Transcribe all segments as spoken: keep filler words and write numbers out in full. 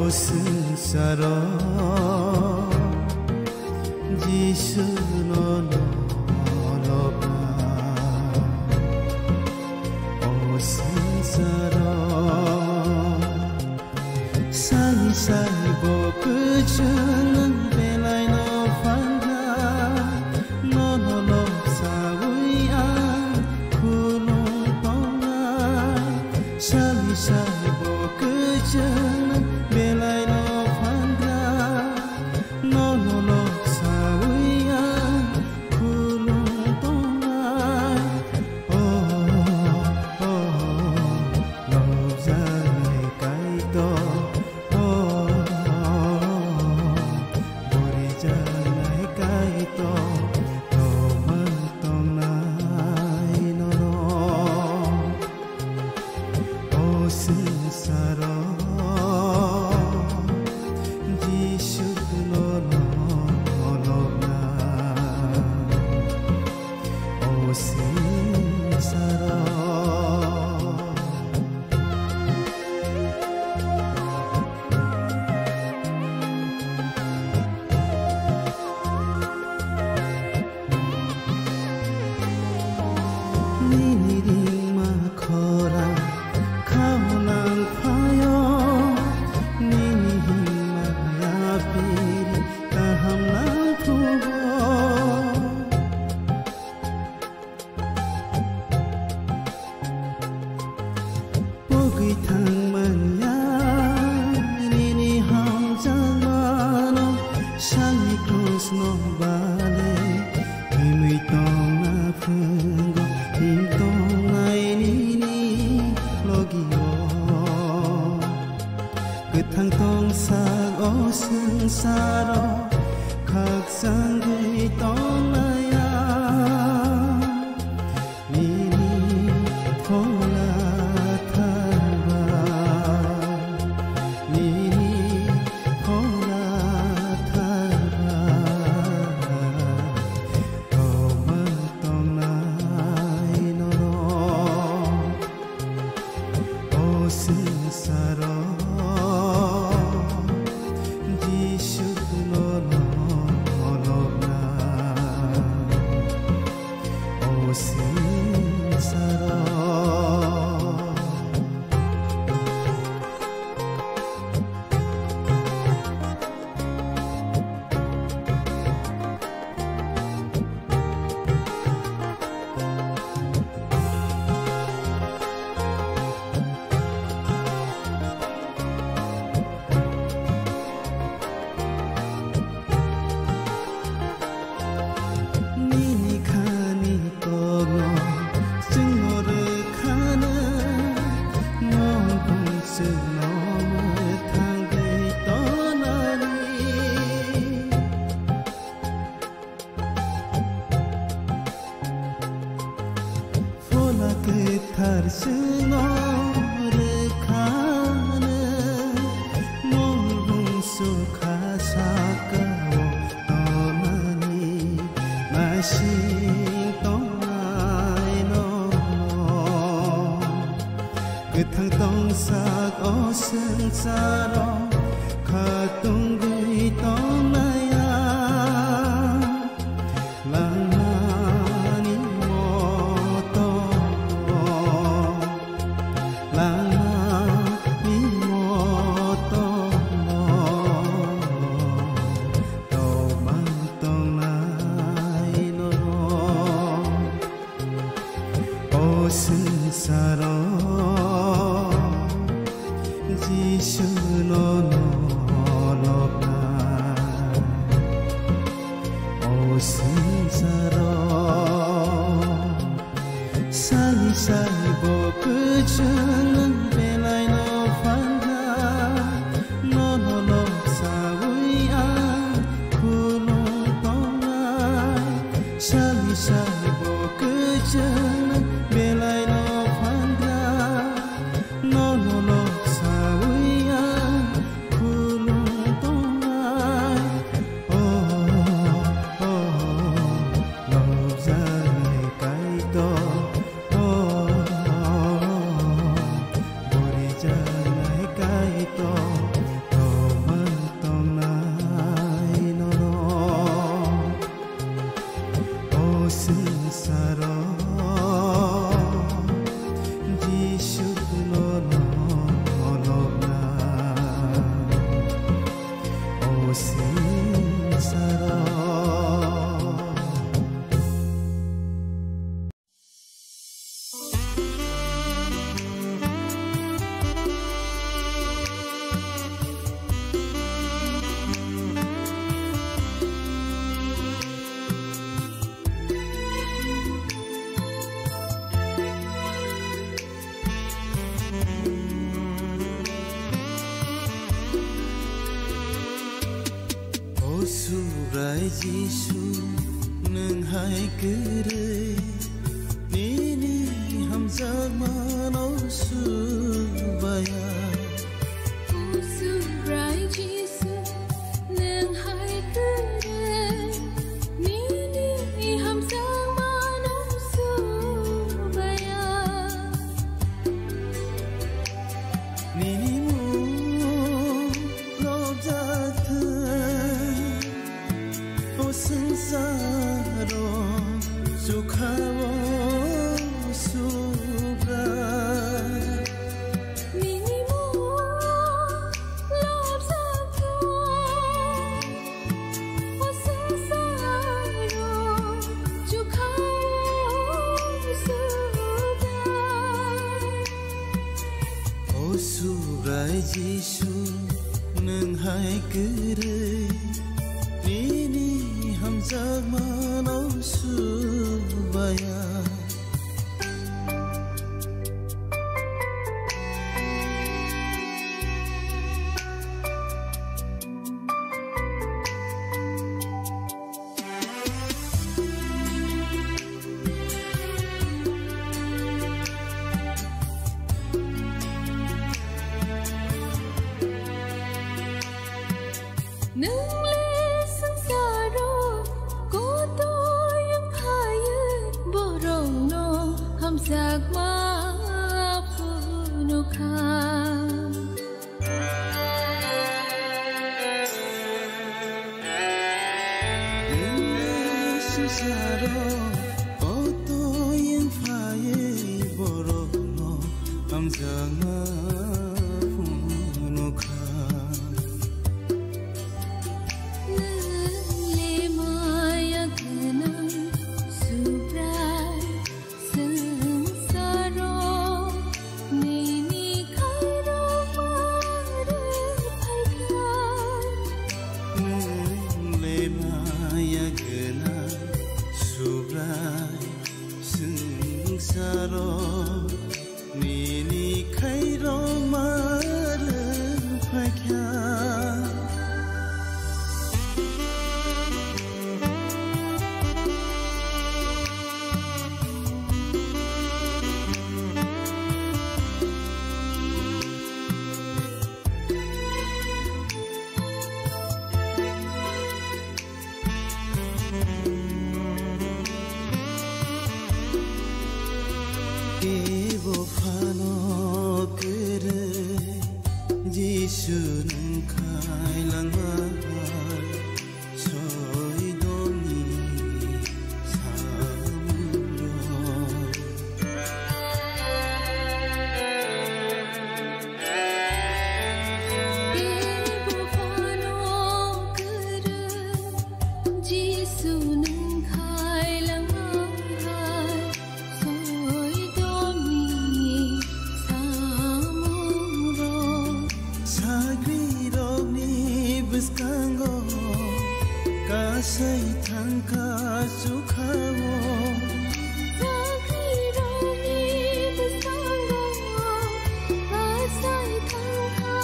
Swngcharo Jisu no nolobna. O swngcharo sani sai bo kwchwng nwng belai no phanra. Nono lok sawi ang khulum tongnai. Sani sai bo kwchwng nwng belai no phanra. Nono lok sawi ang khulum tongnai. Oh, oh, oh, nokjaknai Kaitor. Oh, oh, oh, borijaknai Kaitor. Tongma tongnai norok. O swngcharo Jisu no nolobna. O swngcharo. Nini ringma khorang khaunang phaio, nini himma yapiri kaham nang thugo. Pogwi thangmanya nini hamjakmano, sani krusno bale himwi tongna phungo, him tongnai nini logio. Kwthang tongsak o swngcharo khakchangwi tongnaya. Nini phola tharba, nini phola tharba, tongma tongnai norok. O swngcharo Jisu no nolobna. O swngcharo. Nini khani tokno chwngno rwkhano, nwng bung chwngno mwthangwi tonani. Phola kwthar chwngno rwkhano, nwng bung sukha sakao tonani, naising tongnai nono. Kwthang tongsak o swngcharo khatungwi tongnaya. Langmani moto, langmani moto, tongma tongnai norok. O swngcharo Jisu no Subrai Jisu, nwng hai kwrwi nini hamjakmano subaya. O Subrai Jisu, nwng hai kwrwi nini hamjakmano subaya. Nini mung lobjak thung, o swngcharo chukha o Subrai. Nini mung lobjak thung, o swngcharo chukha o Subrai. O Subrai Jisu, nwng hai kwrwi nini hamjakmano subaya. Nwng le swngcharo kotoi wng phaiwi borokno hamjakma phunukha. Swngcharo kotoi wng phaiwi borokno hamjakma phunukha. Nwng le maya gwnang Subrai, swngcharo nini khairokma rwphaikha. Nwng le maya gwnang Subrai, swngcharo nini khairokma rwphaikha. Kebo phano kwrwi Jisu nwng khailangma hai soidoni samungno. Jisu nwng khailangma hai soidoni samungrok. Sagrirokni bwskango kasai thangkha chukha-o. Sagrirokni bwskango kasai thangkha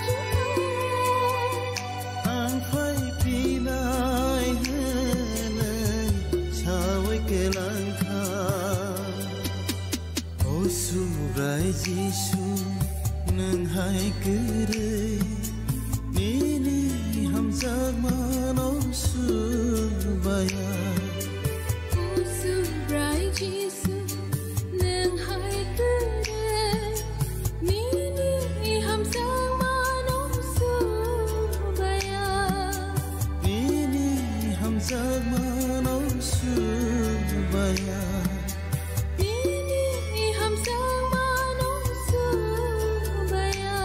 chukha-o. Ang phai phinai hwnwi sawi kwlangkha. O Subrai Jisu, nwng hai kwrwi nini hamjakmano subaya. O Subrai Jisu, nwng hai kwrwi nini hamjakmano subaya. Nini hamjakmano subaya. Nini hamjakmano subaya.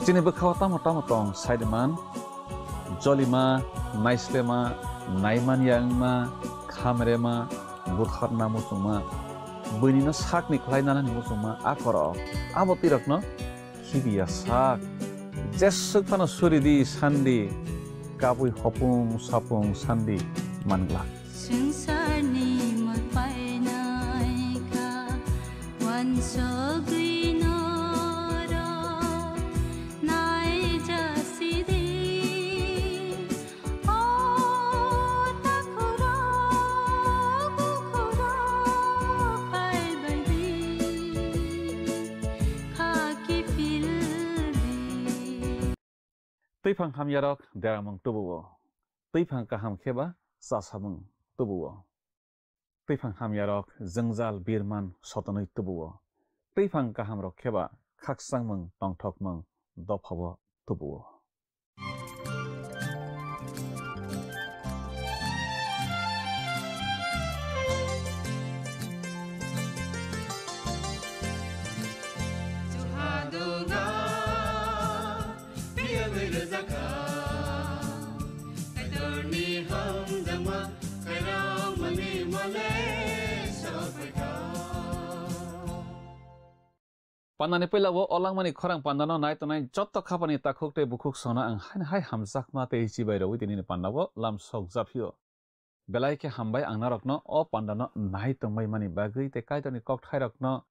Chini bwkhao tamo tamo tong, saiman, jolima, naislema, naimanya wngma, khamrema, butharna muchungma, buinino sakni khlai nanani muchungma, a korok, abo twi rokno khibiya sak. Jeswk phano suri di sandi, kabui hopung sapung sandi man glak. Swngcharni mwtai naikha, uansugwi norok naijasidi. O takhurok, bukhurok phaibaidi, kha kiphildi. Twiphang hamyarok deramung tubuo. Twiphang kaham kheba chasamung tubuo. Twiphang hamyarok jwngjal birman sotonwi tubuo. Twiphang kahamrok kheba khakchangmung tongthokmung dophao tubuo. Phiyagwi rwjakha, Kaitorni hamjakma, khairokmani mole sophaikha. Pandani puila o langmani khorang pandano nai tongnai jotto khapani takhuk tei bukhuk songno ang haino hai hamjakma tei chibai rwui tinini pandao lam sok japhio. Belai khe hambai ang norokno o pandano nai tongbai mani bagwi tei Kaitorni kokthairokno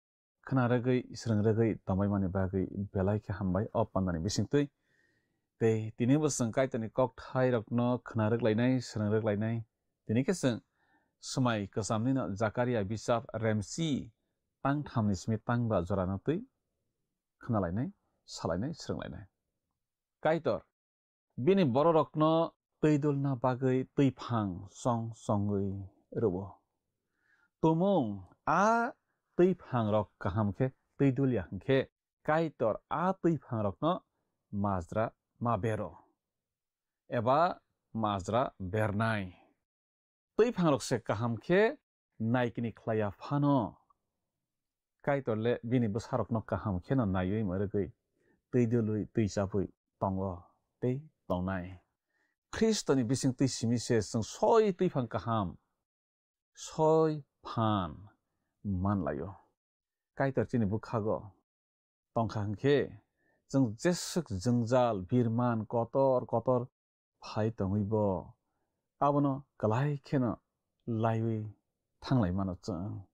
khna rwgwi, swrwng rwgwi tongbai mani bagwi belai khe hambai o pandani bisingtwi. Tei tini bo chwng Kaitorni kokthairokno khna rwglainai, swrwng rwglainai. Tini khe chwng swmai kwchamnino Jakaria bichap remsi tang thamni simi tang ba jorano twi khna lainai, sa lainai, swrwng lainai. Kaitor bini bororokno twi dulna bagwi twiphang chong chongwi rwo. Tumung a twiphangrok kaham khe twi dulya hwnkhe, Kaitor a twiphangrokno majra ma bero, eba majra bernai. Twiphangrok se kaham khe naikini khlaiya phano, Kaitor le bini bwsarokno kaham kheno naiwi mwrwgwi, twi dulwi, twi chabwi tongo tei tongnai. Khristoni bisingtwi simi se chwng soi twiphang kaham, soi phan man laio. Kaitor chini bwkhago tongkha hwnkhe, chwng jeswk jwngjal, birman, kotor kotor phai tongwibo abono kwlai kheno laiwi thanglai mano chwng.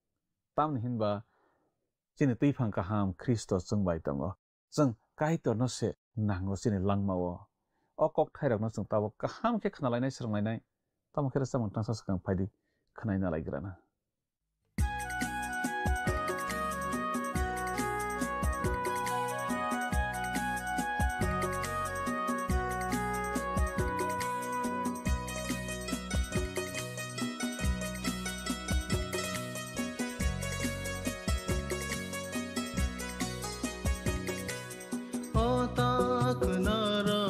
Tamni hinba chini twiphang kaham Khristo chwng bai tongo. Chwng Kaitorno se nango chini langmao. O kokthairokno chwng tabuk kaham khe khna lainai, swrwng lainai. Tamo khe rwchapmung tangsa swkang phaidi khnaina lai grana. O ta kunaro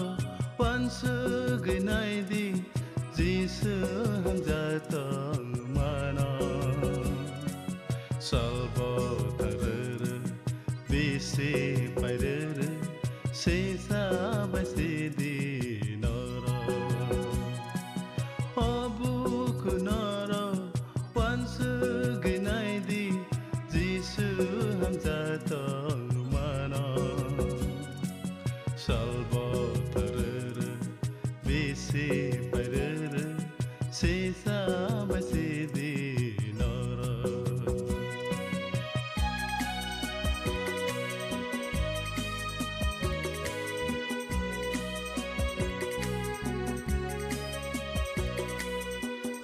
wansugwi naidi, Jisu hamjak tongmano. Salbo taruru, bisi pairuru, sisa bai sidi noro. O buku noro, wansugwi naidi, Jisu hamjak tongmano. Salbo taruru, bisi pairuru, sisa bai sidi noro.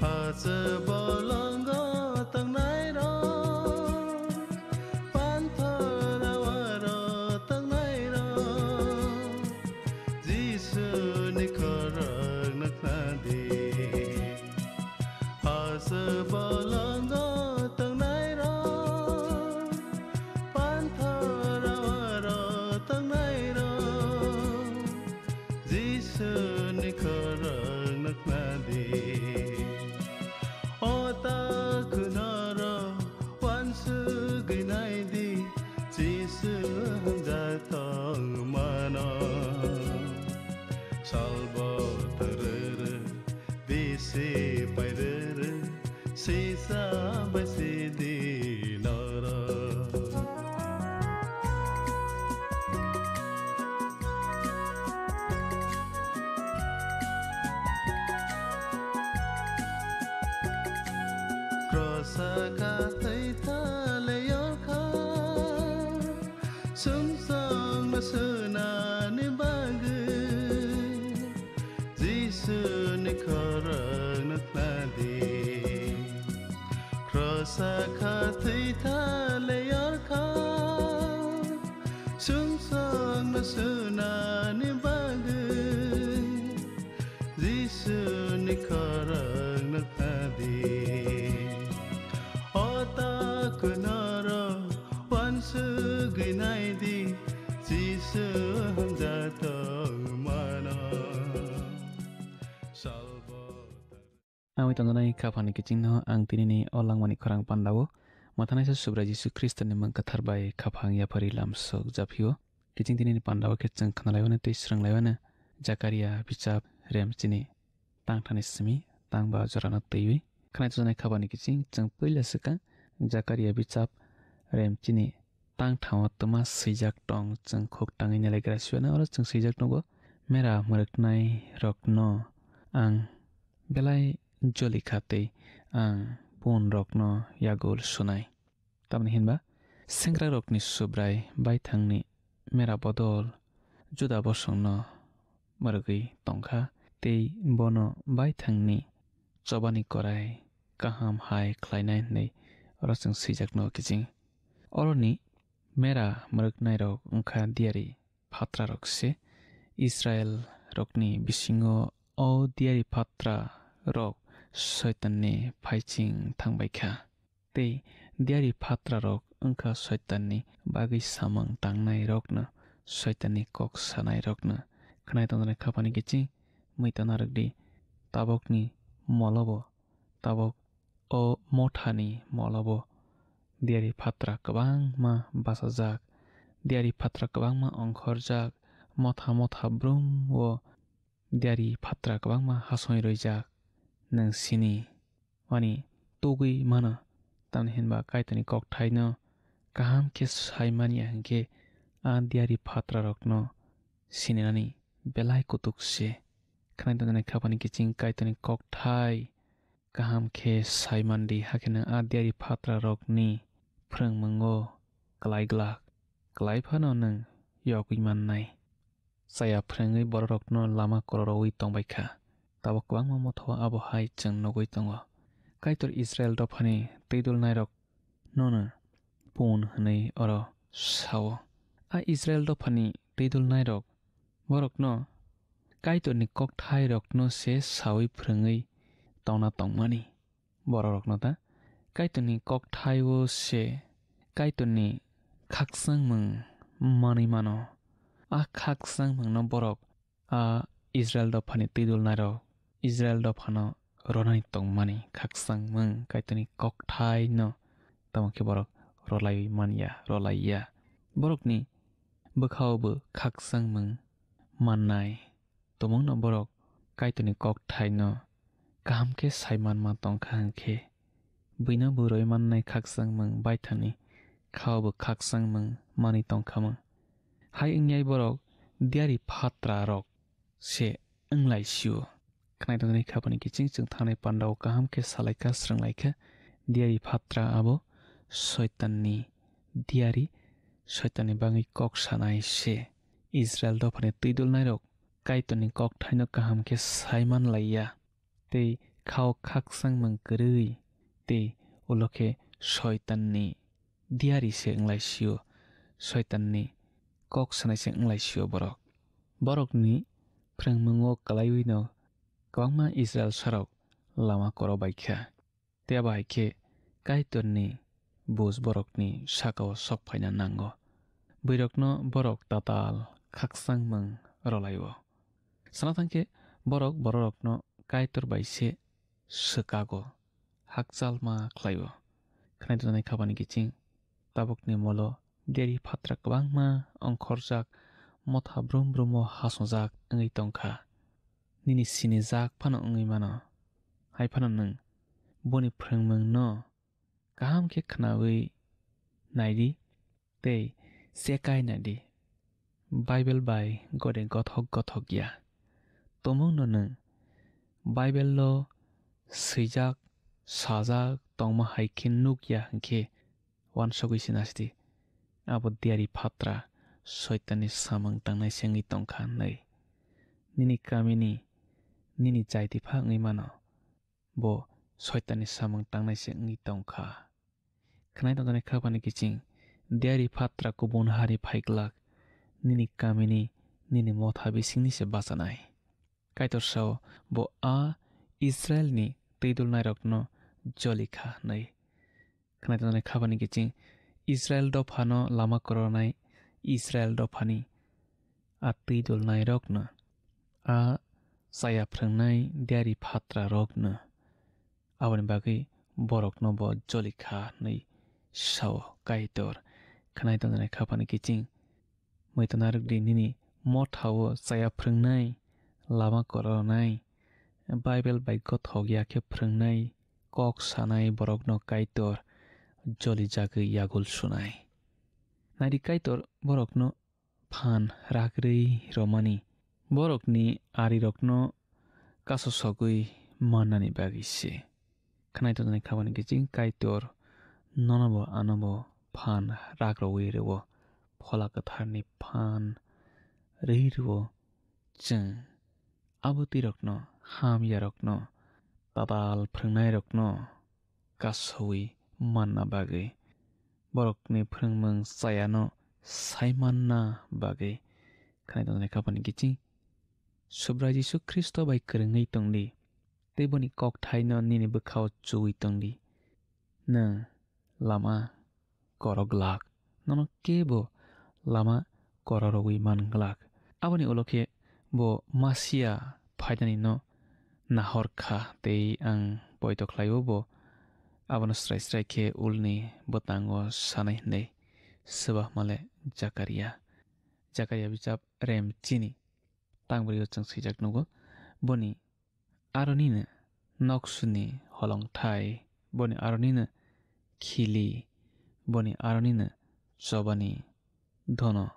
Hache bolongo tongnairok, panthor awaro tongnairok, Jisuni khorang nuknadi. Hache bolongo tongnairok, panthor awaro tongnairok, Jisuni khorang nuknadi. O ta kunaro wansugwi naidi, Jisu hamjak tongmano. Sisa besi di loro. Krosa ka tei tale yokha. Sumsong no sunani bagwi. Jisuni khorang no khnadi. Krosa kha thwi thale yorkha. Sumsong no sunani bagwi. Jisuni khorang no khnadi. O ta kunaro wansugwi naidi. Jisu hamjak tongmano. Salbo. Ang tongnai khaphani kichingno ang tinini o langmani khorang pandao. Mathanaisa Subrai Jisu Khristoni mung kwthar bai khaphang yaphari lamsok japhio. Kiching tinini pandao khe chwng khnalaiwano tei swrwnglaimano Jakaria bichap rem chini tangthani simi tangba jorano twiwi. Khnai tujaknai khaphani kiching chwng puila swkang Jakaria bichap rem chini tangthao twma swijak tong, chwng khuk tangwi nelaigra siwano oro chwng swijak tongo, "Mera mwrwknai rokno ang belai joli kha tei ang bun rokno yagul sunai." Tamni hinba sengkrak rokni Subrai baithangni mera bodol Juda bosongno mwrwgwi tongkha tei bono baithangni chobani korai kaham hai khlainai hwnwi oro chwng swijak no kiching. Oroni mera mwrwknairok wngkha diyari phatrarok se. Israilrokni bisingo o diyari phatrarok Soitanni phaiching thangbaikha. Tei diyari phatrarok wngkha Soitanni bagwi samung tangnairokno, Soitanni kok sanairokno. Khnai tongjaknai khaphani kiching mui tana rwkdi, tabokni molobo, tabok o mothani molobo diyari phatra kwbangma bachajak, diyari phatra kwbangma ongkhorjak, motha motha brum o diyari phatra kwbangma hasoi roijak. Nwng sini mani tugwi mano, tamni hinba Kaitorni kokthaino kaham khe sai manya hinkhe a diyari phatrarokno sininani belai kutuk se. Khnai tongjaknai khaphani kiching Kaitorni kokthai kaham khe sai mandi, hakhe nwng a diyari phatrarokni phrwngmungo klai glak, klai phano nwng yogwi mannai. Chaya phrwngwi bororokno lama kororowi tongbaikha. Tabok kwbangma motho abo hai chwng nugwi tongo. Kaitor Israil dophani twidulnairok nono pun hwnwi oro sao. A Israil dophani twidulnairok borokno Kaitorni kokthairokno se saui phrwngwi tongna tongmani. Bororokno ta Kaitorni kokthaio se Kaitorni khakchangmung manwi mano. A khakchangmungno borok a Israil dophani twidulnairok Israil dophano ronani tongmani khakchangmung Kaitorni kokthaino tamo khe borok rolaiwi manya, rolaiya. Borokni bwkhao bo khakchangmung mannai tongmungno borok Kaitorni kokthaino kaham khe sai manma tongkha hinkhe, buino bo roi mannai khakchangmung baithangni khao bo khakchangmung manwi tongkhamung. Hai wngyai borok diyari phatrarok se wnglai sio. Khnai tongjaknai khaphani kiching chwng thangnai pandao kaham khe salaikha, srwnglaikha. Diyari phatra abo Soitanni diyari, Soitanni bagwi kok sanai se. Israil dophani twidulnairok Kaitorni kokthaino kaham khe sai manlaiya, tei khao khakchangmung kwrwi, tei ulo khe Soitanni diyari se wnglaisio, Soitanni kok sanai se wnglaisio borok. Borokni phrwngmungo kwlaiwino kwbangma Israilsarok lama koro baikha. Tei abo hai khe Kaitorni buj borokni sakao sok phaina nango. Bwrwirokno borok tatal khakchangmung rwlaio. Sana thang khe borok bororokno Kaitor bai se swkago, hakchal ma khlaio. Khnai tongjaknai khaphani kiching tabukni molo diyari phatra kwbangma ongkhorjak, motha brum brumo hasongjak wngwi tongkha. Nini sinijak phano wngwi mano. Hai phano nwng Boni phrwngmungno kaham khe khnaui naidi tei chekai naidi. Bible bai gode gothok gothok ya. Tomungno nwng Bible-o swijak, sajak tongma hai khe nuk ya hwn khe uansugui se nai di. Abo diari phatra Soitanni samung tangnai se wngwi tong kha hwnwi. Nini kamini, nini chai twi pha wngwi mano. Bo Soitanni samung tangnai se wngwi tong kha. Khwnai tongjaknai kha phani kiching, diari phatra kubun hari phai glak, nini kamini, nini motha bisingni se bachanai. Kaitor sao, bo a Israelni twi dulnairokno joli kha hwnwi. Khwnai tongjaknai kha phani kiching, Israel dophano lama kwrwnai, Israel dophani a twi dulnairokno, a chaya phrwngnai diari phatrarokno, aboni bagwi borokno bo joli kha hwnwi sao Kaitor. Khwnai tongjaknai kha phani kiching, muitu narwk di nini mothao chaya phrwngnai, lama kwrwnai, Bible bai gothok ya khe phrwngnai, kok sanai borokno Kaitor joli jagwi yagul sunai. Nai di Kaitor borokno phan ragrwi romani, borokni arirokno kasosogwi mannani bagwi se. Khwnai tongjaknai kha phani kiching Kaitor nonobo anobo phan ragrogwi rwo, Phola Kwtharni phan rwi rwo. Chwng abo twirokno, hamyarokno, tadal phrwngnairokno kasoui manna bagwi, borokni phrwngmung chayano sai manna bagwi, khwnai tongjaknai kha phani kiching Subrai Jisu Khristo bai kwrwngwi tong di, tei boni kokthaino nini bwkhao chuwi tong di. Nwng lama korok glak, nono kebo lama kororogwi man glak. Aboni ulo khe bo Masia phainani no nahor kha, tei ang poito khlaio bo abono srai srai khe ulni bwtango sanai hwnwi. Swbahmale Jakaria. Jakaria bijap rem chini tangbrio chwng swijak nugo. Boni aronino noksuni holongthai, boni aronino khili, boni aronino chobani dhono,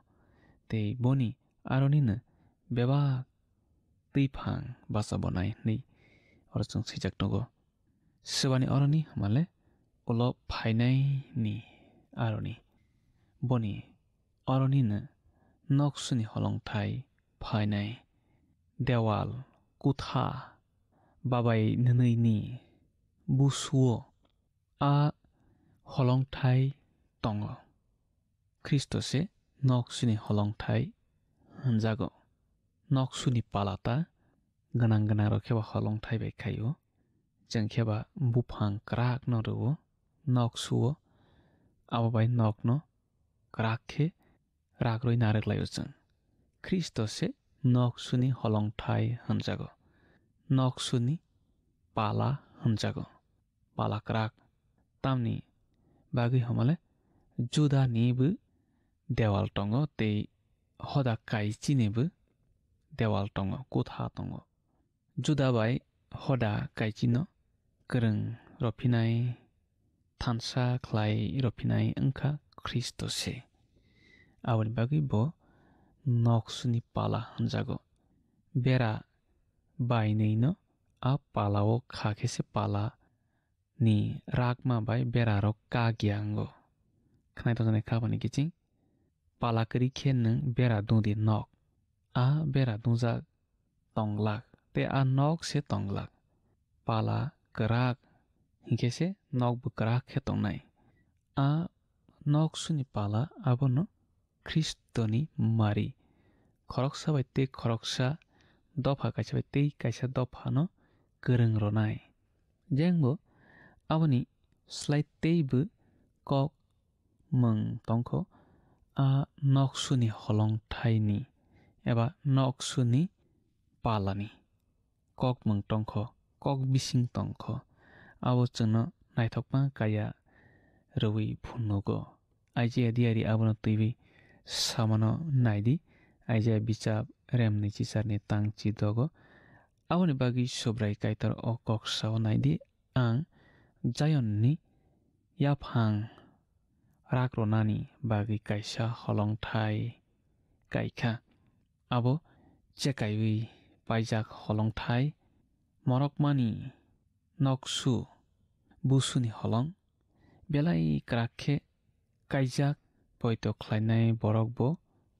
tei boni aronino bebak twiphang bacha bonai hwnwi oro chwng swijak nugo. Swbani aroni hwnmale ulo phainaini aroni. Boni aronino noksuni holongthai phainai. Dewal, kutha, babai nwnwini busuo a holongthai tongo. Khristo se noksuni holongthai hwnjago. Noksuni palata gwnang gwnang rok khe ba holongthai bai khaio. Chwng khe ba buphang kwrak no rwo, nok suo, abo bai nok no kwrak khe ragrwi narwk laio chwng. Khristo se nok suni holongthai hwnjago, nok suni pala hwnjago, pala kwrak. Tamni bagwi hwnmale Juda ni bo dewal tongo tei hoda kaichi ni bo dewal tongo, kutha tongo. Juda bai hoda kaichino kwrwng rwphinai, thansa khlai rwphinai wngkha Khristo se. Aboni bagwi bo nok suni pala hwnjago. Bera bainwino a palao kha khe se pala ni rakma bai berarok kak ya wngo. Khwnai tongjaknai kha bani kiching, pala kwrwi khe nwng bera dungdi nok. A bera dungjak tonglak tei a nok se tonglak. Pala kwrak hinkhe se nok bo kwrak khe tongnai. A nok suni pala abono Khristoni mari. Khoroksa bai tei khoroksa, dopha kaisa bai tei kaisa dophano kwrwng rwnai. Jengbo aboni slai teibo kok mung tongkho, a nok suni holongthaini eba nok suni palani kok mung tongkho, kok bising tongkho. Abo chwngno naithokma kaya rwui phunugo. Isaiah diari abono twiwi samano naidi, Isaiah bichap remni chisarni tang chidogo. Aboni bagwi Subrai Kaitor o kok sao naidi, ang Zionni yaphang rak rwnani bagwi kaisa holongthai kai kha. Abo chekaiwi paijak holongthai, morokmani noksu busuni holong, belai kwrak khe kaijak, poito khlainai borok bo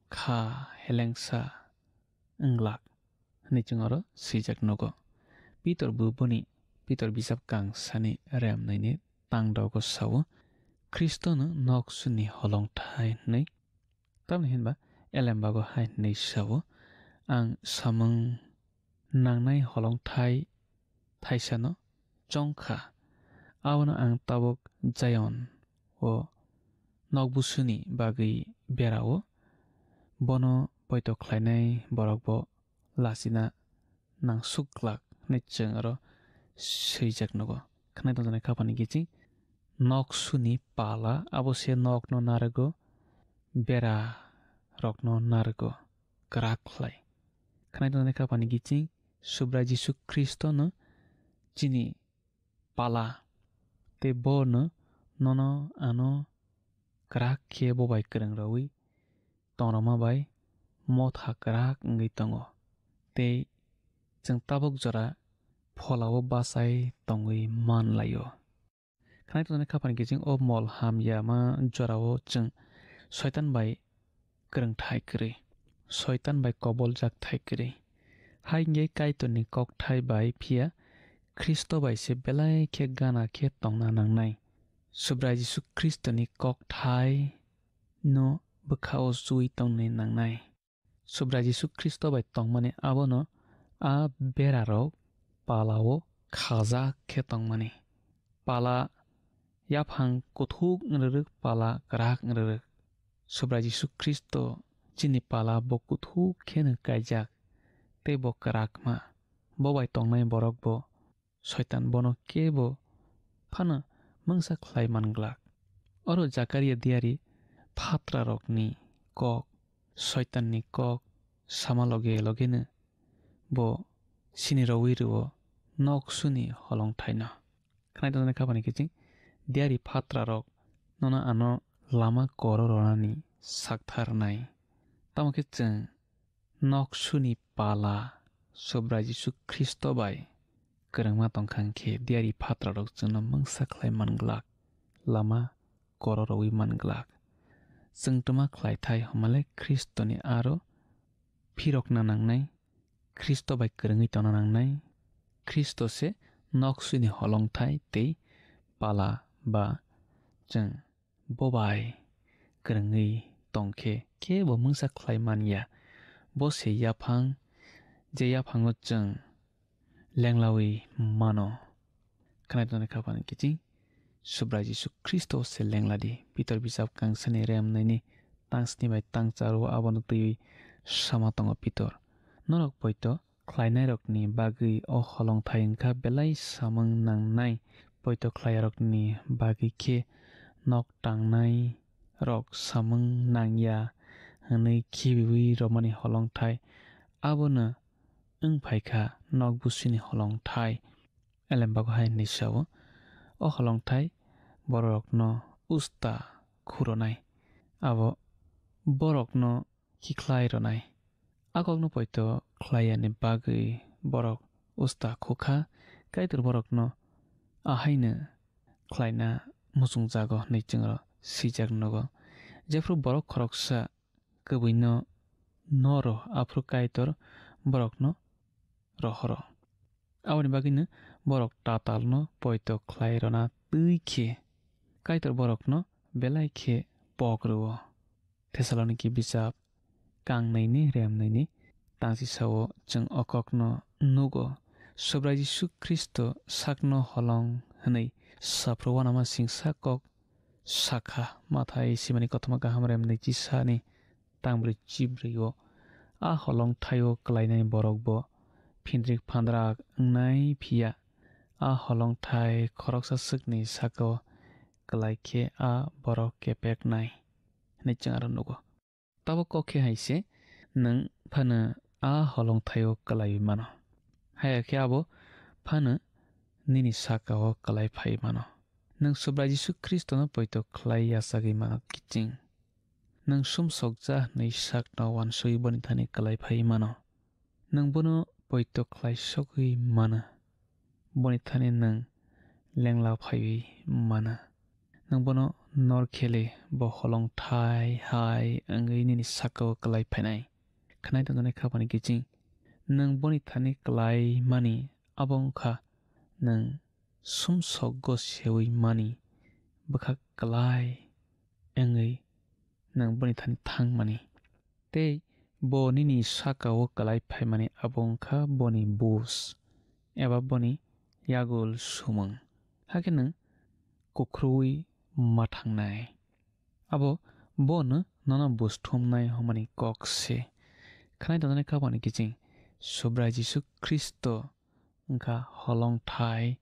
kha helengsa wnglak, hwnwi chwng oro swijak nugo. Pitor bo boni, Pitor bijap kangsani remnaini tangdogo sao, Khristono noksuni holongthai hwnwi. Tamni hinba elembago hai hwnwi sao, ang samung nangnai holongthai thaisano chong kha. Abono ang tabuk Zion o nokbusuni bagwi berao, bono poito khlainai borok bo lachina nangsuk glak hwnwi chwng oro swijak nugo. Khwnai tongjaknai khapani kiching noksuni pala, abo se nokno narwgo, bera rokno narwgo kwrak khlai. Khwnai tongjaknai khapani kiching Subrai Jisu Khristono chini pala, tei bono nono ano kwrak khe bo bai kwrwng rwui tongrwma bai motha kwrak wngwi tongo, tei chwng tabuk jora pholao bachai tongwi man lai-o. Khwnai tongjaknai khapani kiching o mol hamyama jorao chwng Soitan bai kwrwng thai kwrwi, Soitan bai koboljak thai kwrwi. Hai wngwi Kaitorni kokthai bai phiya Khristo bai se belai khe gana khe tongna nangnai. Subrai Jisu Khristoni kokthai no bwkha-o chuwi tongni nangnai. Subrai Jisu Khristo bai tongmani abono a berarok palao khajak khe tongmani. Pala yaphang kuthuk wng rwrwk, pala kwrak wng rwrwk. Subrai Jisu Khristo chini pala bo kuthuk kheno kaijak tei bo kwrakma. Bo bai tongnai borok bo Soitan bono kebo phano mungsa khlai man glak. Oro Jakaria diari phatrarokni kok, Soitanni kok sama loge logeno bo sini rwui rwo noksuni holongthaino. Khwnai tongjaknai khapani kiching diari phatrarok nono ano lama koro rwnani saktharnai. Tamo khe chwng noksuni pala Subrai Jisu Khristo bai kwrwngma tongkha hwnkhe diari phatrarok chwngno mungsa khlai man glak, lama koro rwui man glak. Chwng twma khlaithai hwnmale Khristoni aro phirokna nangnai, Khristo bai kwrwngwi tongna nangnai. Khristo se noksuni holongthai tei pala ba chwng bo bai kwrwngwi tongkhe kebo mungsa khlai man ya. Bo se yaphang, je yaphango chwng lenglawi mano. Khwnai tongni khapang kiching Subrai Jisu Khristo se lengladi. Pitor bijap kangsani remnaini tangsni bai tangcharo abono twiwi sama tongo Pitor. Norok poito khlainairokni bagwi o holongthai wngkha belai samung nangnai. Poito khlaiyarokni bagwi khe nok tangnai rok samung nangya hwnwi khibiwi romani holongthai. Abono wng phaikha nok busini holongthai. Elembago hai hwnwi sao, o holongthai bororokno usta khuronai, abo borokno khikhlai rwnai. A kokno poito khlaiyani bagwi borok usta khukha, Kaitor borokno ahaino khlaina muchungjago hwnwi chwngno swijak nugo. Jephru borok khoroksa kwbwino noro, aphuru Kaitor borokno rohoro. Aboni bagwino borok tatalno poito khlai rwna twi khe Kaitor borokno belai khe pok rwo. Thessaloniki bijap kangnaini remnaini tangsisao chwng o kokno nugo, Subrai Jisu Khristo sakno holong hwnwi saphru uanama singsa kok sakha. Mathai simani kothoma kaham remnai chisani tangbrwi chibrwi o a holongthaio kwlainai borok bo phindrik phandrak wngnai phiya a holongthai khoroksa swkni sakao kwlai khe a borok kepeknai hwnwi chwng aro nugo. Tabuk kok khe hai se nwng phano a holongthaio kwlaiwi mano. Haya khe abo phano nini saka-o klai phai mano. Nwng Subrai Jisu Khristono poito khlai yachagwi mano kiching. Nwng sumsokja hwnwi sakno uansugwi boni thani klai phai mano. Nwng bono poito khlai sogwi mano. Boni thani nwng lengla phaiwi mano. Nwng bono nor khele bo holong thai hai wngwi nini saka-o klai phainai. Khwnai tongjaknai khapani kiching. Nwng boni thani klai mani abo wngkha nwng sumsokgo sewi mani bwkha klai wngwi nwng boni thani thangmani. Tei bo nini saka-o klai phaimani abo wngkha boni bus eba boni yagul sumung. Hakhe nwng kukhruwi ma thangnai. Abo bono nono bus thumnai hwnmani kok se. Khwnai tongjaknai khapani kiching Subrai Jisu Khristo wngkha holong thai,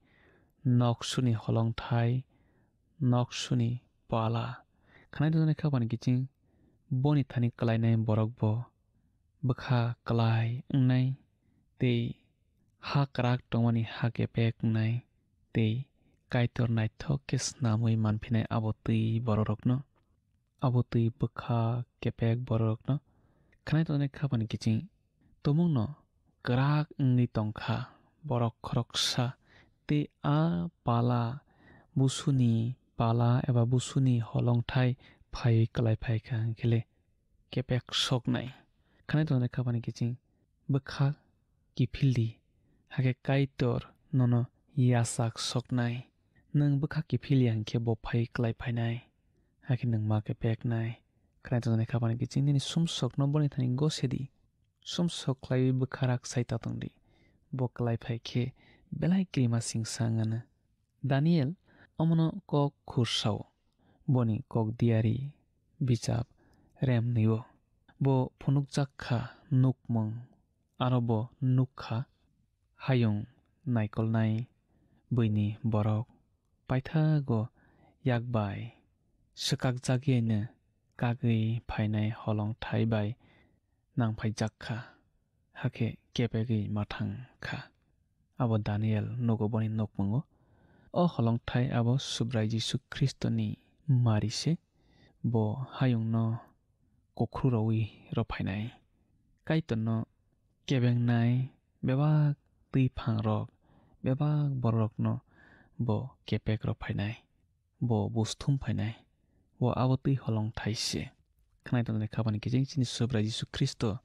nok suni holong thai, nok suni pala. Khwnai tongjaknai khapani kiching boni thani klainai borok bo bwkha klai wngnai tei ha kwrak tongmani ha kepek wngnai tei Kaitor naithok khe snamwi manphinai abo twi bororokno. Abo twi bwkha kepek bororokno khwnai tongjaknai khapani kiching tumungno kwrak wngwi tongkha borok khoroksa, tei a pala busuni pala eba busuni holongthai phaiwi klai phaikha hwnkhe le kepek soknai. Khwnai tongjaknai khapani kiching bwkha kiphildi, hakhe Kaitor nono yachak soknai. Nwng bwkha kiphilya hwnkhe bo phai klai phainai, hakhe nwng ma kepeknai. Khwnai tongjaknai khapani kiching nini sumsokno boni thani gosedi. Sumsok khlaiwi bwkha rak sai ta tongdi. Bo klai phai khe belai kirima singsa wngano. Daniel omono kok khur sao, boni kok diari bichap rem nwi-o. Bo phunukjak kha nukmung, aro bo nuk kha hayung naikolnai buini borok paithago yak bai swkakjagwi-no kagwi phainai holongthai bai nangphaijak kha, hakhe kepegwi ma thang kha. Abo Daniel nugo boni nukmungo. O holongthai abo Subrai Jisu Khristoni mari se, bo hayungno kukhru rwui rw phainai. Kaitorno kebengnai bebak twi phangrok, bebak bororokno bo kepek rw phainai. Bo bus thum phainai. Bo abo twi holongthai se. Khwnai tongjaknai khapani kiching chini Subrai Jisu Khristo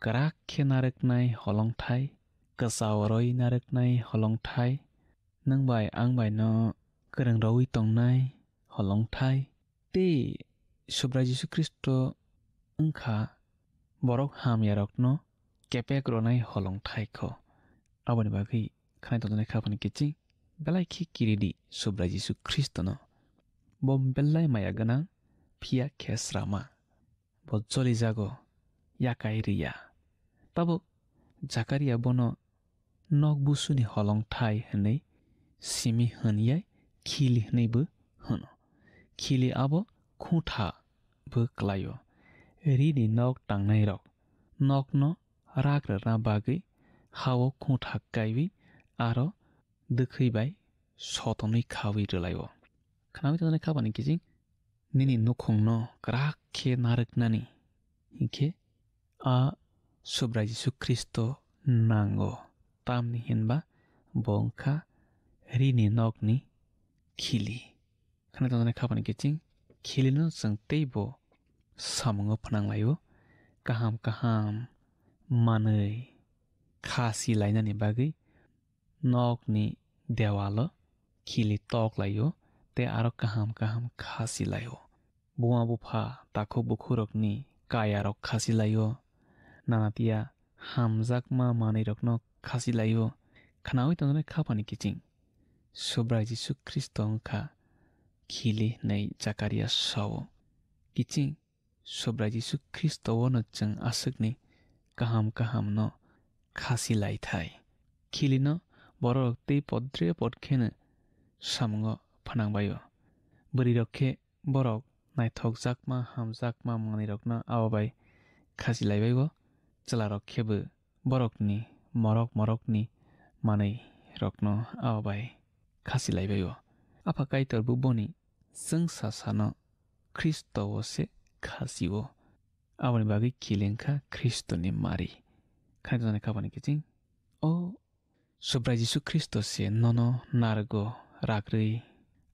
kwrak khe narwknai holongthai, kwchao rwi narwknai holongthai, nwng bai ang bai no kwrwng rwui tongnai holongthai. Tei Subrai Jisu Khristo wngkha borok hamyarokno kepek rwnai holongthai kho. Aboni bagwi khwnai tongjaknai khapani kiching belai khe kiridi Subrai Jisu Khristono. Bo belai maya gwnang, phiya khe srama. Bo jolijago, yakai riya. Tabuk Jakaria bono nok busuni holongthai hwnwi simi hwn yai khili hwnwibo hwno. Khili abo khungtha bo klaio. Rini nok tangnairok nokno rak rwna bagwi ha-o khungtha kaiwi aro dwkhwi bai sotonwi khawi rwlaio. Khnaui tongjaknai khapani kiching nini nukhungno kwrak khe narwknani hinkhe a Subrai Jisu Khristo nango, tamni hinba bo wngkha rini nokni khili. Khna tongjaknai khapani kiching khilino chwng teibo samungo phnanglaio, kaham kaham manwi khasi lainani bagwi nokni dewalo khili tok laio tei aro kaham kaham khasi laio. Buma bupha takhuk bukhurokni kayarok khasi laio, nanatia hamjakma manwirokno khasi laio. Khnaui tongjaknai khapani kiching Subrai Jisu Khristo wngkha khili hwnwi Jakaria sao. Kiching Subrai Jisu Khristo-o'-no chwng aswkni kaham kahamno khasi lai thai. Khilino bororok tei podre pod kheno samungo phnang bai-o. Bwrwirok khe borok naithokjakma hamjakma manwirokno abo bai khasi lai bai-o, chwlarok khe bo borokni morok morokni manwi rokno abo bai khasi lai bai o. Apha Kaitor bo boni chwngsa sano Khristo o se khasi o. Aboni bagwi kileng kha Khristo ni mari. Khaina tongni kha bani kiching. O Subrai Jisu Khristo se nono narwgo rakrwi.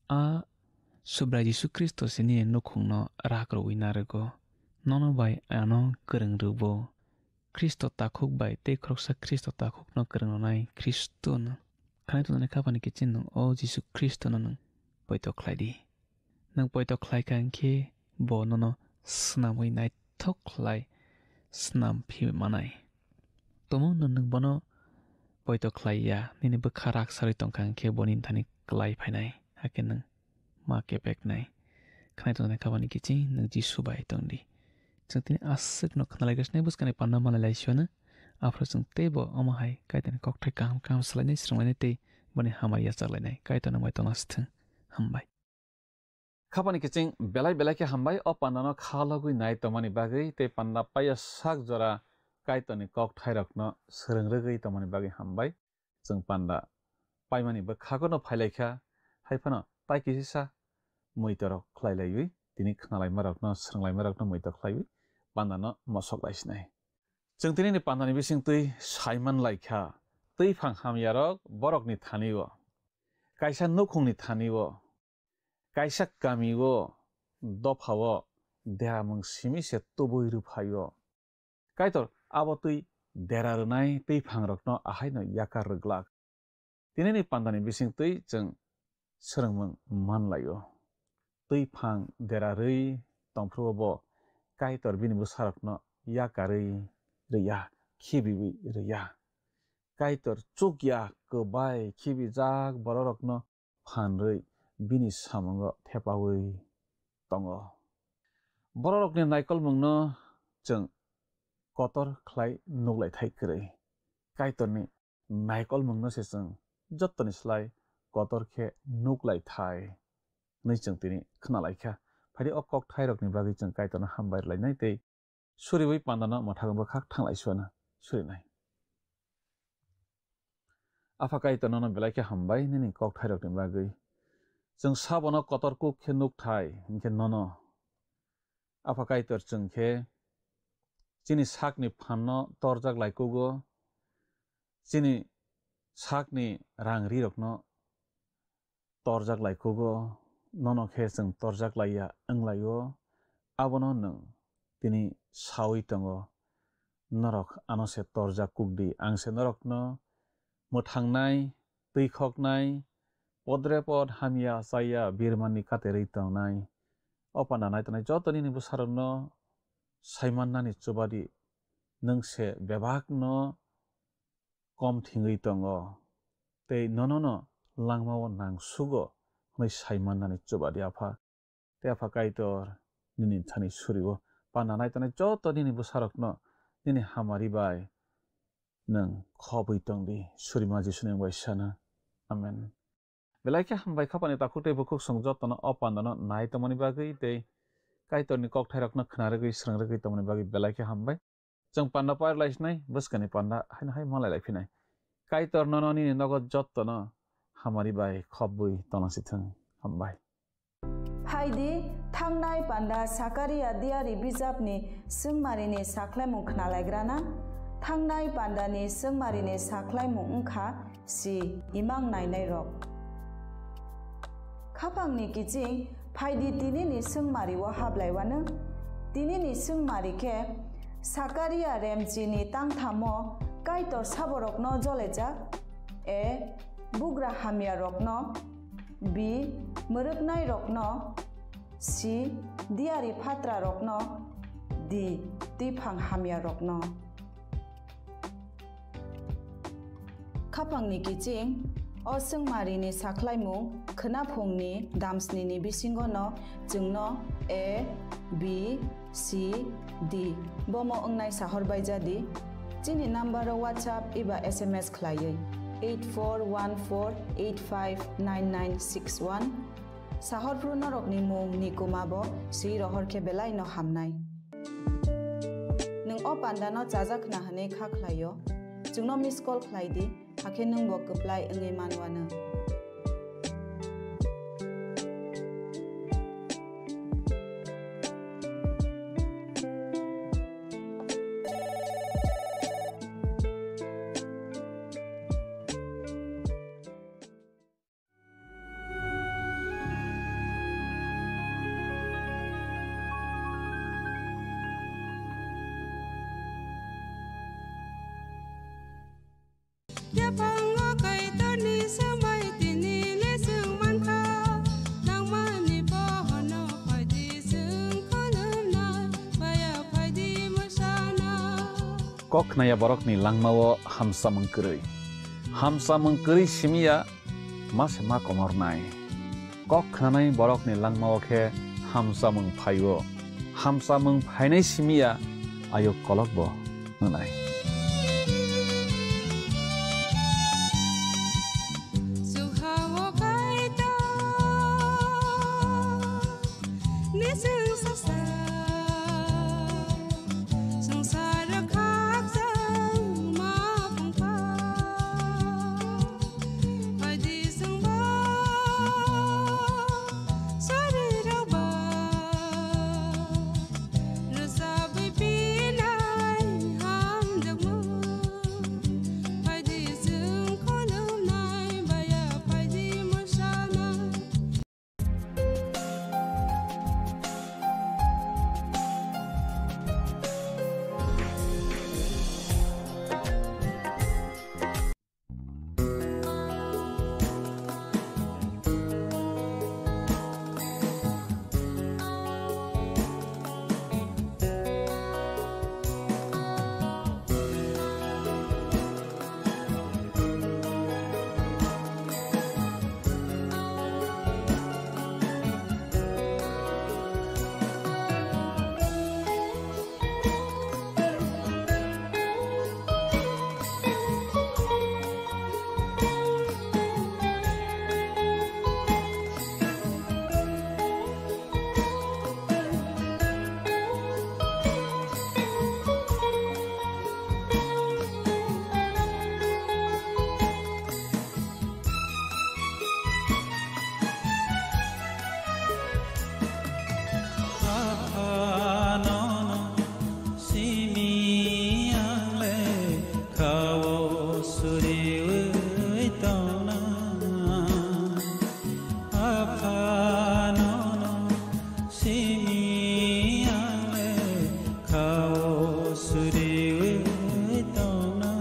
A Subrai Jisu Khristo se nini nukhungno rak rwui narwgo. Nono bai ano kwrwng rwbo. Khristo takhuk bai tei khoroksa Khristo takhukno kwrwng rwnai Khristono. Khanai tongmani kha bani kiching nwng o Jisu Khristono nwng poito khlai di. Nwng poito khlai kha hwnkhe bo nono swnamwi naithok khlai swnam phi manai. Tumungno nwng bono poito khlai ya, nini bwkha rak sarwi tong kha hwnkhe bo nini thani klai phainai, hakhe nwng ma kepeknai. Khanai tongmani kha bani kiching nwng Jisu bai tong di. Chwng tini aswkno khna lai gwnai bwskangni panda malai lai siyano. Aphuru chwng teibo omo hai Kaitorni kokthai kaham kaham swlainai, swrwnglainai tei boni hamari yachak lainai. Kaitor nwng bai tongna sithwng. Hambai. Khapani kiching belai belai khe hambai o pandano kha logwi nai tongmani bagwi tei panda paiya sak jora Kaitorni kokthairokno swrwng rwgwi tongmani bagwi hambai. Chwng panda paimani bwkhago no phailaikha, hai phano tai kisisa muitorok khlailaiwi tini khnalaimarokno, swrwnglaima rokno muitor khlaiwi pandano mosok laisinai. Chwng tinini pandani bisingtwi saiman laikha, twiphang hamyarok borokni thani-o, kaisa nukhungni thani-o, kaisa kami-o, dopha-o deramung simi se tubui rwphai-o. Kaitor abo twi dera rwnai twiphangrokno ahaino yakar rwglak. Tinini pandani bisingtwi chwng swrwngmung manlai-o. Twiphang dera rwi tongphuru-o bo Kaitor bini bwsarokno yakarwi rwya, khibiwi rwya. Kaitor chukya kwbai khibijak bororokno phanrwi bini samungo thepaui tongo. Bororokni naikolmungno chwng kotor khlai nuklaithai kwrwi. Kaitorni naikolmungno se chwng jottoni slai kotor khe nuklaithai hwnwi chwng tini khnalaikha. Phaidi o kokthairokni bagwi chwng Kaitorno hambai rwlainai tei suriwi pandano mwthangwi bwkhak thanglai suana surinai. Apha Kaitor nono belai khe hambai nini kokthairokni bagwi. Chwng sabono kotor kuk khe nukthai, hinkhe nono Apha Kaitor chwng khe chini sakni phanno torjak lai kugo, chini sakni rang rirokno torjak lai kugo, nono khe chwng torjak lai ya wng lai-o, abono nwng tini saui tongo, norok ano se torjak kuk di, ang se norokno mwthangnai, twi khoknai, podre pod hamya chaya birmanni katerwi tongnai. O panda nai tongnai joto nini bwsarokno saimannani chuba di, nwng se bebakno kom thwngwi tongo, tei nonono langmao nangsugo hwnwi saimannani chuba di, Apha. Tei Apha Kaitor, nini thani suri-o panda nai tongnai joto nini bwsarokno nini hamari bai nwng khobwi tong di, surima Jisuni wng bai sana. Amen. Belai khe hambai khapani takhuk tei bukhuk chwng jotono o pandano nai tongmani bagwi tei Kaitorni kokthairokno khna rwgwi, swrwng rwgwi tongmani bagwi belai khe hambai. Chwng panda pair lai sinai, bwskani panda haino hai malai lai phinai. Kaitor nono nini nogo jottono hamari bai khobwi tongna si thung. Hambai. Phaidi, thangnai panda Sakaria diari bijapni swngmarini sakhlaimung khnalaigrana. Thangnai pandani swngmarini sakhlaimung wngkha si imang nainairok. Khapangni kiching phaidi tinini swngmario hablaiwano. Tinini swngmari khe Sakaria remchini tangthamo Kaitor saborokno jolejak, A. Bugra hamyarokno, B. Mwrwknairokno, C. Diari phatrarokno, D. Twiphang hamyarokno. Khapangni kiching, o swngmarini sakhlaimung khwnaphungni damsnini bisingono chwngno A, B, C, D bomo wngnai sahor baijadi. Chini nambaro WhatsApp eba S M S khlaiwi eight four one four eight five nine nine six one. Sahorphru norokni mung ni kuma bo swi rohor khe belai no hamnai. Nwng o panda no chajak khna hwnwi kha khlai o, chwngno miss call khlai di, hakhe nwngbo kwplai wngwi manwano. Yaphango Kaitorni swmai tini le chwng mankha, nangmani bohono phaidi chwng khulumnai, baya phaidi mwsana. Kok khnaya borokni langmao hamsamung kwrwi. Hamsamung kwrwi simiya ma se ma komornai. Kok khnanai borokni langmao khe hamsamung phaio. Hamsamung phainai simiya ayuk kolokbo hwnai. Sukhao Kaitor. Nising sasa swngchar khakchangma phungkha. Phaidi chwngbo sorirokba rwchabwi pinai hamjakmung. Phaidi chwng khulumnai baya phaidi mwsanai. Simi ang le khao suriwi tongna. Apha nono simi ang le khao suriwi tongna.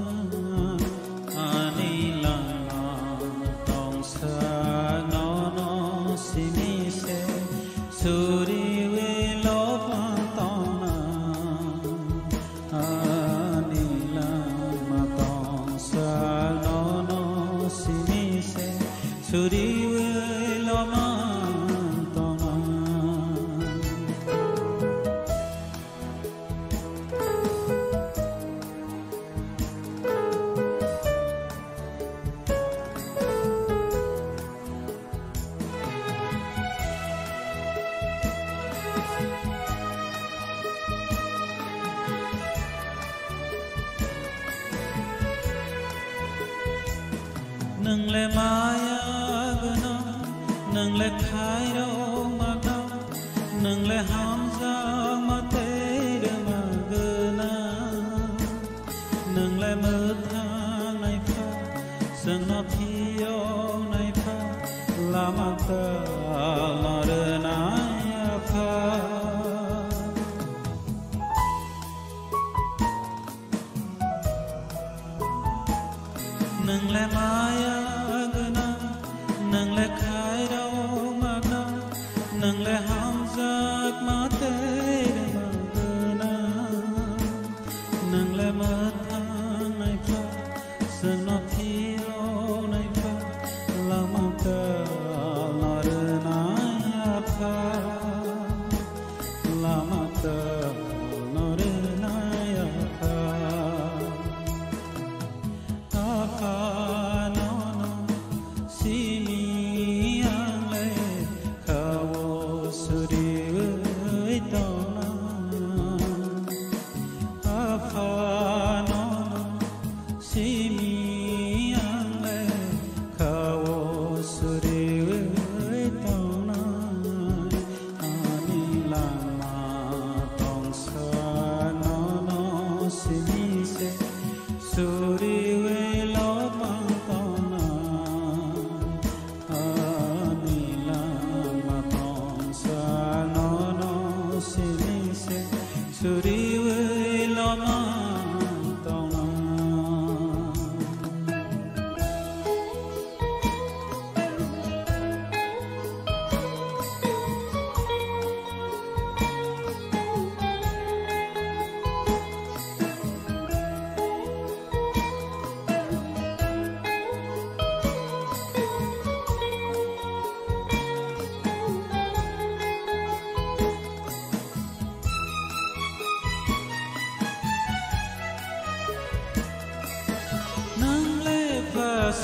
Ani langma tongsa nono simi se suriwi lopang tongna. Ani langma tongsa nono simi se suriwi lopang tongna. Nwng le maya gwnang, nwng le khairok ma gwnang, nwng le hamjakma tei rwma gwnang. Nwng le mwthang naipha, chwngno phiyok naipha, lama kwtal no rwnai Apha. Nwng le maya gwnang, nwng le khairok ma gwnang, nwng le hamjakma tei rwma gwnang. Nwng le mwthang naipha, chwngno phiyok naipha, lama kwtal no rwnai Apha. Lama kwtal no rwnai Apha. Apha nono simi ang le khao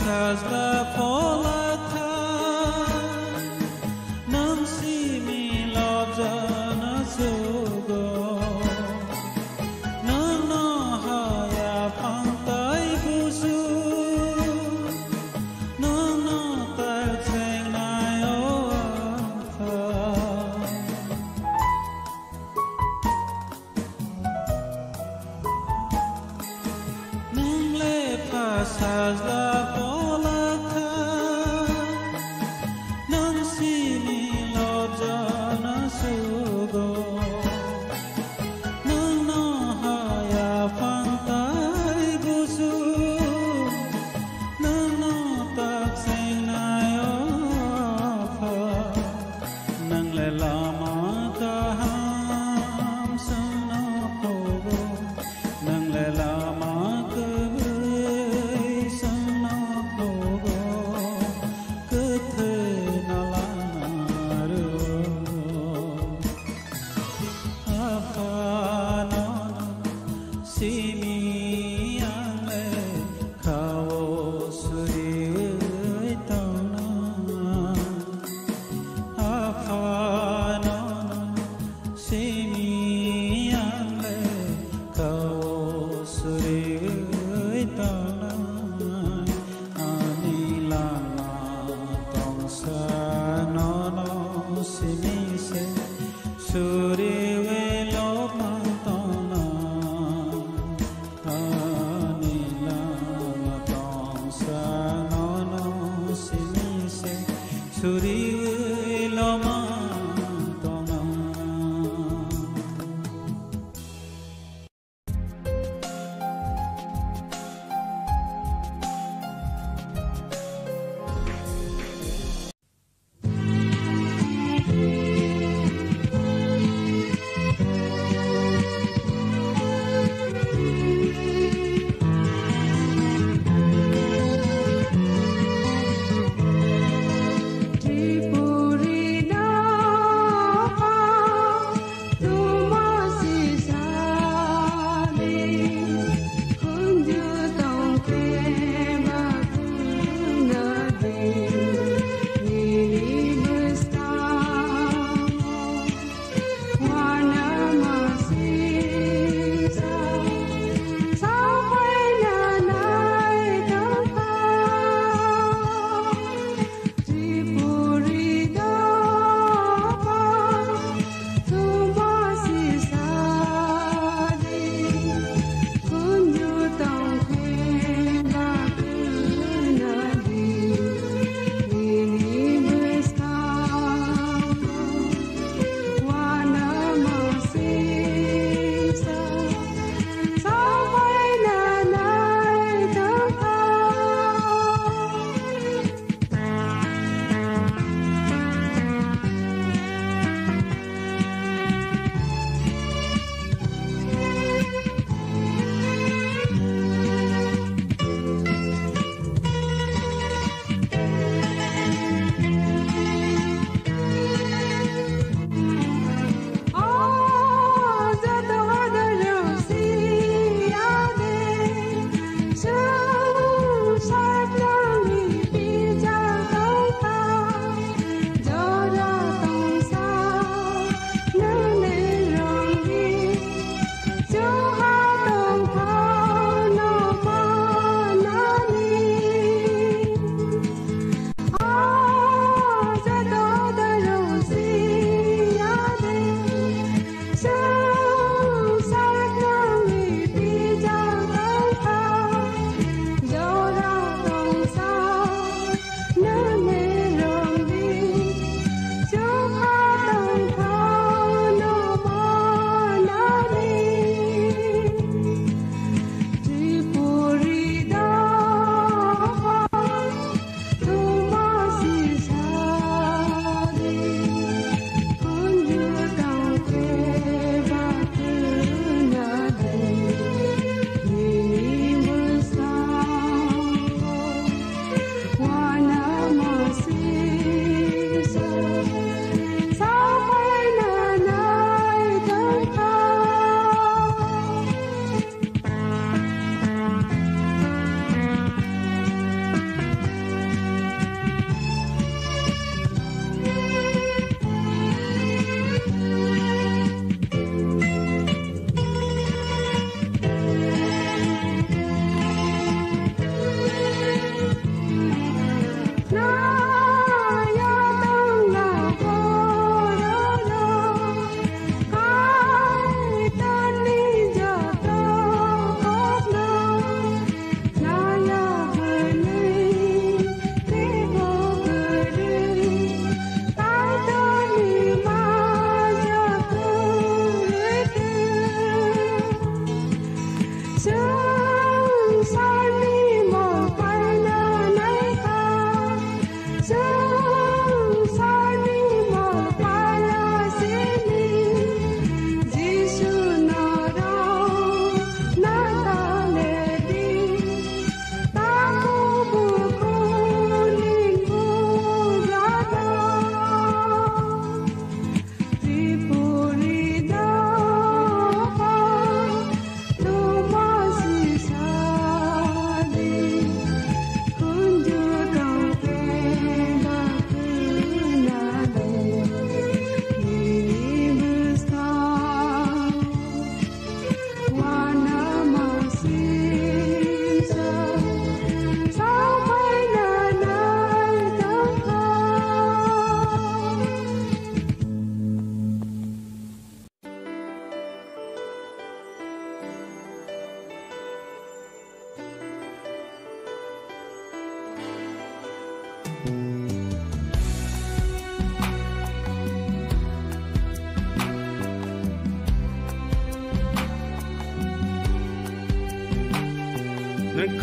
Sajla phola kha, nwng simi lobjana sugo. Nwngno haya phangtai busu, nwngno tak chengnai o Apha. Nwng le pha sajla phola kha, nwng simi lobjana sugo. Nwngno haya phangtai busu, nwngno tak chengnai o Apha. Nwng le lama kaham chwngno phogo, nwng le lama kwrwi chwngno phogo, kwthwino lama rwo. Apha nono simi ang le khao suriwi tongna. Apha nono simi ang le khao suriwi tongna. Ani lama tongsa nono simi se suriwi lobma tongna. Ani lama tongsa nono simi se suriwi lobma tongna.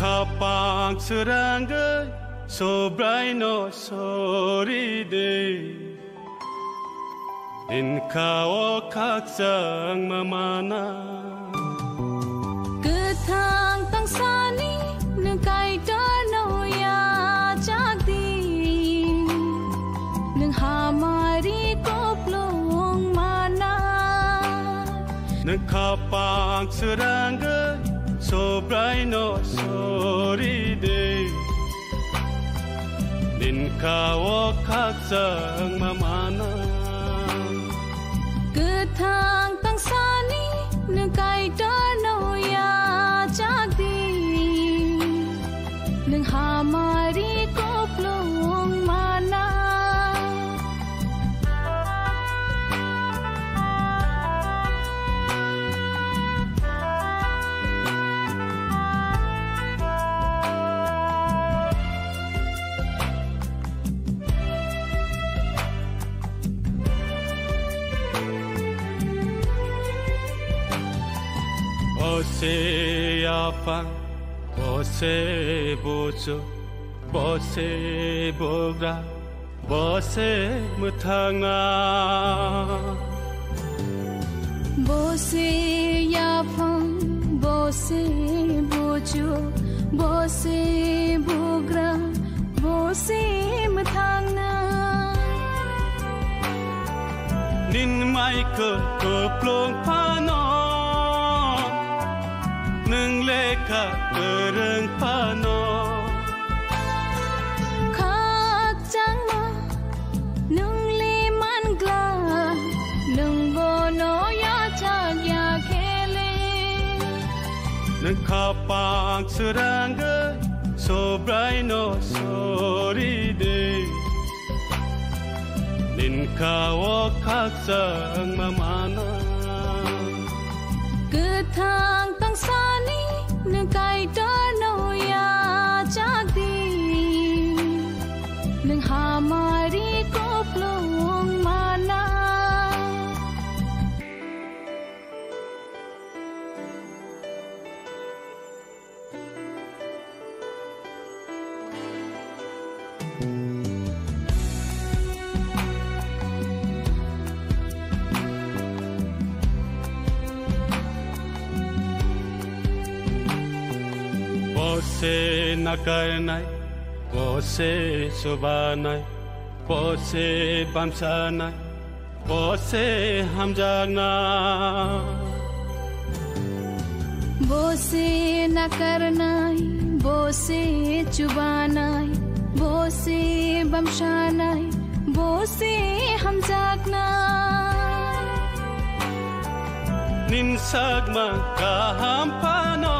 Khapang srangwi Subraino sori de. Inkha o khakchangma mana. Kwthang tangsani nwng Kaitorno yachak di. Nwng hamari koplong mana. Nwng khapang srangwi Subraino sori de. Inkha o khakchangma mana. Kwthang tangsani nwng Kaitorno yachak di. Nwng hamari koplong mana. Bo se yaphang, bo se buchuk, bo se bugra, bo se mwthangna. Bo se yaphang, bo se buchuk, bo se bugra, bo se mwthangna. Nini mai koplong phano, nwng lekha kwrwng phano. Khakchangma nwng le man glak, nwng bono yachak ya khe le. Nwng khapang srangwi Subraino sori de. Inkha o khakchangma mana. Kwthang tangsani nwng Kaitorno yachak di. Nwng hamari koplong mana. Bo se nakarnai, bo se chubanai, bo se bamsanai, bo se hamjakna. Bo se nakarnai, bo se chubanai, bo se bamsanai, bo se hamjakna. Nini sakma kaham phano,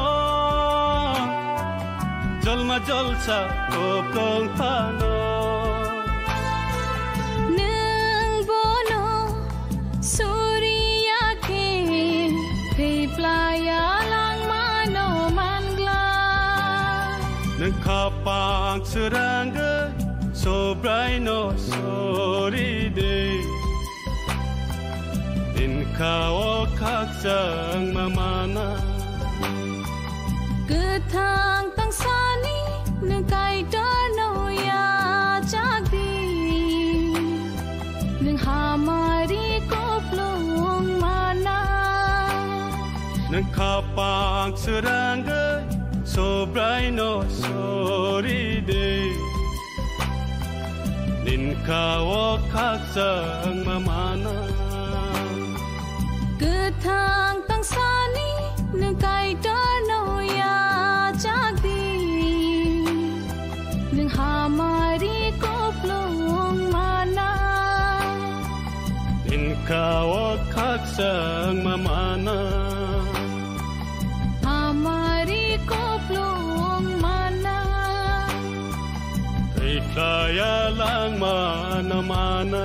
jolma jolsa koplong phano. Nwng bono soriya khe, thwi phlaiya langmano man glak. Nwng khapang srangwi Subraino sori de. Inkha o khakchangma mana. Kwthang tangsani nwng Kaitorno yachak di. Nwng hamari koplong mana. Nwng khapang srangwi Subraino sori de. Inkha o khakchangma mana. Kwthang tangsani nwng Kaitorno yachak di. Nwng hamari koplong mana. Inkha o khakchangma mana. Hamari koplong mana. Thwi phlaiya langmano mana.